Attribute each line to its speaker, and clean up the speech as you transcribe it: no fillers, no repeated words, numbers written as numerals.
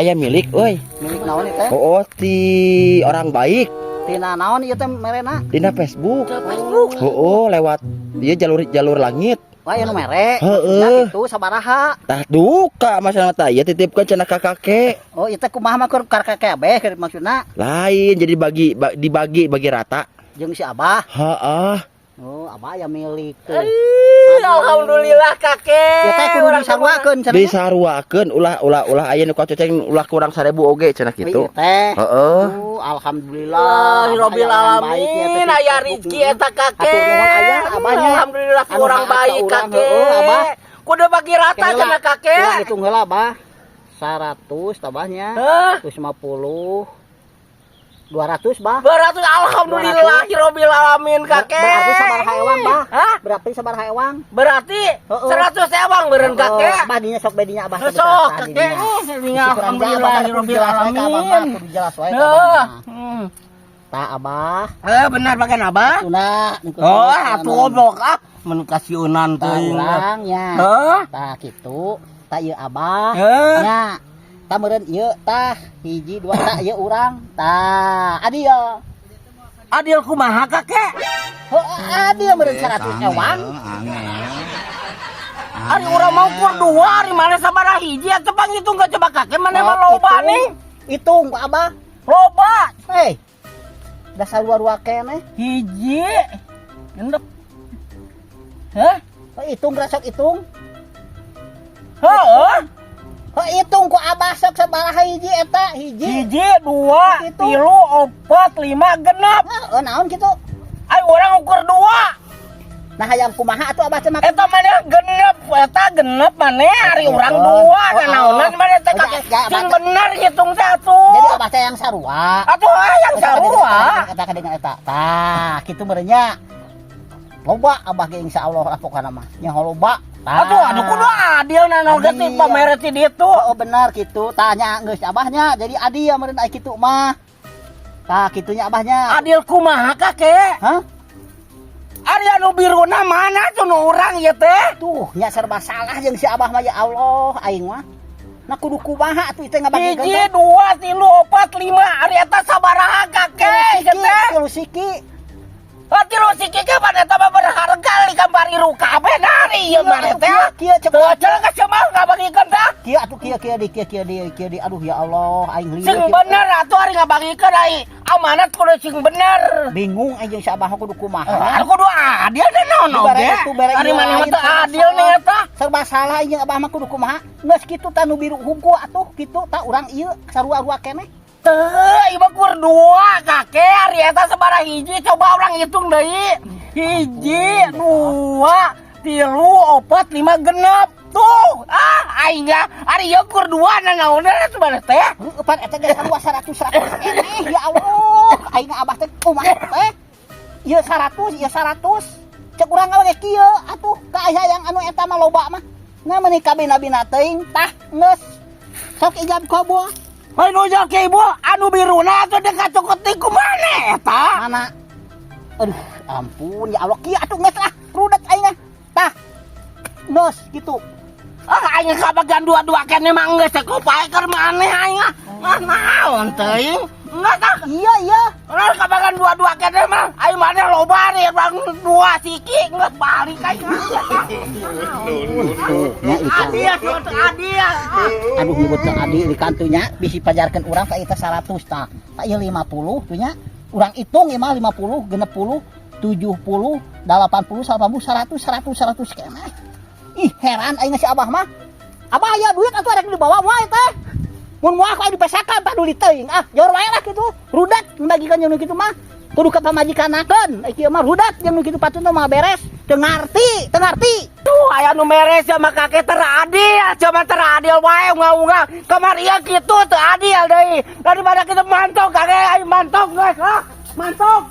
Speaker 1: Aya milik euy.
Speaker 2: Milik naon ieu teh?
Speaker 1: Oh, ti orang baik.
Speaker 2: Tina naon ieu teh merena?
Speaker 1: Dina Facebook.
Speaker 2: Facebook.
Speaker 1: Oh, lewat dia jalur jalur langit.
Speaker 2: Wah, ieu nu mere.
Speaker 1: Heeh.
Speaker 2: Itu sabaraha?
Speaker 1: Tah, duka masalah tah ieu titipkeun cenah ka kakek.
Speaker 2: Oh, ieu teh kumaha mah keur kakek kabeh maksudna?
Speaker 1: Lain, jadi bagi dibagi bagi rata.
Speaker 2: Jeung si Abah.
Speaker 1: Heeh.
Speaker 2: Oh, Abah aya milik tuh.
Speaker 3: Ih, alhamdulillah, Kakek.
Speaker 2: Ieu teh kudu disaruakeun cenah.
Speaker 1: Disaruakeun, ulah ulah ulah aya nu kacoceng, ulah kurang 1000 oge cenah kitu.
Speaker 2: Ieu teh.
Speaker 1: Heeh.
Speaker 2: Oh, alhamdulillah.
Speaker 3: Rabbil
Speaker 2: Abah aya orang baik ya, teh.
Speaker 3: alamin, aya rezeki eta, Kakek.
Speaker 2: Hatur nuhun aya abahnya.
Speaker 3: Alhamdulillah
Speaker 2: Anu
Speaker 3: kurang
Speaker 2: maaf ka
Speaker 3: baik,
Speaker 2: urang,
Speaker 3: Kakek.
Speaker 2: Heeh, Abah.
Speaker 3: Kudu bagi rata cenah, Kakek.
Speaker 2: Kurang hitung heula, Abah. 100 tambahnya.
Speaker 3: Hah?
Speaker 2: 150, 200, Bah.
Speaker 3: 200, alhamdulillah rabbil alamin, Kakek.
Speaker 2: Berarti sabaraha ewang, Bah?
Speaker 3: Hah?
Speaker 2: Berarti sabaraha ewang?
Speaker 3: Berarti
Speaker 2: Heeh.
Speaker 3: 100 ewang beureun, Kakek.
Speaker 2: Abah dinya sok be dinya, Abah.
Speaker 3: Sok, Kakek. Dinya, alhamdulillah rabbil alamin.
Speaker 2: Kudu jelas wae ka
Speaker 3: Heuh.
Speaker 2: Abah mah. Tah, Abah.
Speaker 3: Eh, benar bagian Abah.
Speaker 2: Tuna.
Speaker 3: Oh, atuh goblok ah. Mun kasieunan
Speaker 2: Tah,
Speaker 3: teuing.
Speaker 2: urang nya.
Speaker 3: Heuh.
Speaker 2: Tah, kitu. Tah, ieu Abah.
Speaker 3: Heuh.
Speaker 2: Nya. Tah, meureun ieu tah hiji dua, tah ieu urang. Tah, adil.
Speaker 3: Adil kumaha, Kakek?
Speaker 2: Heuh, adil meureun 100 ewang.
Speaker 3: Ari urang mau kur dua, ari mana sabaraha hiji atuh panghitung coba, Kakek, mana mah
Speaker 2: Oh,
Speaker 3: loba
Speaker 2: hitung.
Speaker 3: nih.
Speaker 2: Hitung ku Abah.
Speaker 3: Loba.
Speaker 2: Hei. Dasar dua-dua keneh.
Speaker 3: Hiji. 6. Hah?
Speaker 2: Oh, hitung sok hitung.
Speaker 3: Heeh.
Speaker 2: Oh, hitung ku Abah sok sabaraha hiji eta hiji.
Speaker 3: Hiji, dua,
Speaker 2: Gitu.
Speaker 3: tilu, opat, lima, genep.
Speaker 2: Heeh, naon kitu?
Speaker 3: Ayo urang ukur dua.
Speaker 2: Nah, hayang kumaha atuh Abah teh?
Speaker 3: Eta mana genep, eta genep mana ari urang dua,
Speaker 2: Oh,
Speaker 3: dan naonan mana teh,
Speaker 2: Oh,
Speaker 3: Kakek.
Speaker 2: ya,
Speaker 3: Sing
Speaker 2: Abah.
Speaker 3: Bener hitung satu.
Speaker 2: Jadi Abah teh yang sarua.
Speaker 3: Atuh hayang sarua.
Speaker 2: Eta kadengan eta. Tah, kitu meureun. Loba Abah ge, insyaallah lah pokona mah. Nya loba. Tah.
Speaker 3: Atuh aduh, kudu adil na ge ti
Speaker 2: Adil.
Speaker 3: Pamere ti ditu.
Speaker 2: Oh, benar kitu. Tanya geus Abahnya, jadi adil meureun ai kitu mah. Tah, kitunya Abahnya.
Speaker 3: Adil kumaha, Kakek?
Speaker 2: Hah?
Speaker 3: Ari anu biruna mana tuh nu urang ieu teh?
Speaker 2: Tuh, nya serba salah jeung si Abah mah, ya Allah, aing mah. Nah, kudu kumaha atuh teh ngabagikeun
Speaker 3: Hiji,
Speaker 2: teh?
Speaker 3: dua, tilu, opat, lima. Ari eta sabaraha, Kakek?
Speaker 2: Tilu
Speaker 3: Ieu teh?
Speaker 2: siki, tilu siki.
Speaker 3: Oh, tilu siki ke mana eta mah berharga li kamari kabeh nari ieu mah teh.
Speaker 2: Kieu cek.
Speaker 3: Tuh, cenah ka mah ngabagikeun teh.
Speaker 2: Kieu atuh, kieu kieu di kieu kieu di kieu di, aduh ya Allah, aing lieur.
Speaker 3: Sing
Speaker 2: Kieu.
Speaker 3: bener atuh ari ngabagikeun, ai amanat kudu sing bener.
Speaker 2: Bingung aing jeung si Abah kudu kumaha.
Speaker 3: Ah, kudu adil deh naon
Speaker 2: Dibere
Speaker 3: oge.
Speaker 2: itu, bere
Speaker 3: Ari
Speaker 2: ieu
Speaker 3: mana mah
Speaker 2: lain,
Speaker 3: teu
Speaker 2: serba
Speaker 3: adil nih
Speaker 2: salah.
Speaker 3: Eta.
Speaker 2: Serba salah aing jeung Abah mah kudu kumaha. Geus kitu tah, nu biru hungkul atuh kitu tah, urang ieu sarua-rua keneh.
Speaker 3: Teu, ieu mah kur dua, Kakek. Ari eta sabaraha hiji? Coba urang hitung deui. Hiji, dua, tilu, opat, lima, genep. Tuh, ah aing ya. Ari ieu kur dua na naon sebenarnya teh?
Speaker 2: Heueuh, pan eta ge sarua 100 100 keneh, ya Allah. Aing Abah teh kumaha teh? Ieu 100, ieu 100. Cek urang ge kieu atuh ka aya yang anu eta mah loba mah. Nah, meuni kabina-bina teuing tah geus. Sok ijab kabul.
Speaker 3: Lain ujang ke ibu, anu biruna atuh dekat cokot ti kumana eta?
Speaker 2: Mana? Aduh, ampun ya Allah, kieu atuh geus lah, rudet aing mah. Tah. Geus kitu.
Speaker 3: Ah, aing kabagian dua-dua kene mah geus teh pae keur maneh aing ah. Ah, naon teuing? Enggak tah.
Speaker 2: Iya.
Speaker 3: Ulah kabagian dua-dua kene mah. Aing maneh loba nih bang dua siki geus balik aing.
Speaker 2: Nya ikan.
Speaker 3: Adil, tuh adil.
Speaker 2: Aduh, nyebutkeun adil di kantunya bisi pajarkeun urang ka ieu teh 100 tah. Tah, ieu 50 tuh nya. Urang hitung ieu mah 50, 60, 70, 80, 80, 100, 100, 100 keneh. Ih, heran aing si Abah mah. Abah aya duit atuh rek dibawa moal teh? Mun moal ku aing dipesakan paduli teuing. Ah, jor wae lah kitu. Rudet ngabagikeun jeung nu kitu mah. Kudu ka pamajikanakeun. Ai kieu mah rudet jeung nu kitu patutna mah beres. Teu ngarti, teu ngarti.
Speaker 3: Tuh aya nu meres sama Kakek teradil, coba teradil wae unga-unga. Kamari ieu kitu teu adil deui. Daripada kita mantok, Kakek, aing mantok geus ah. Mantok.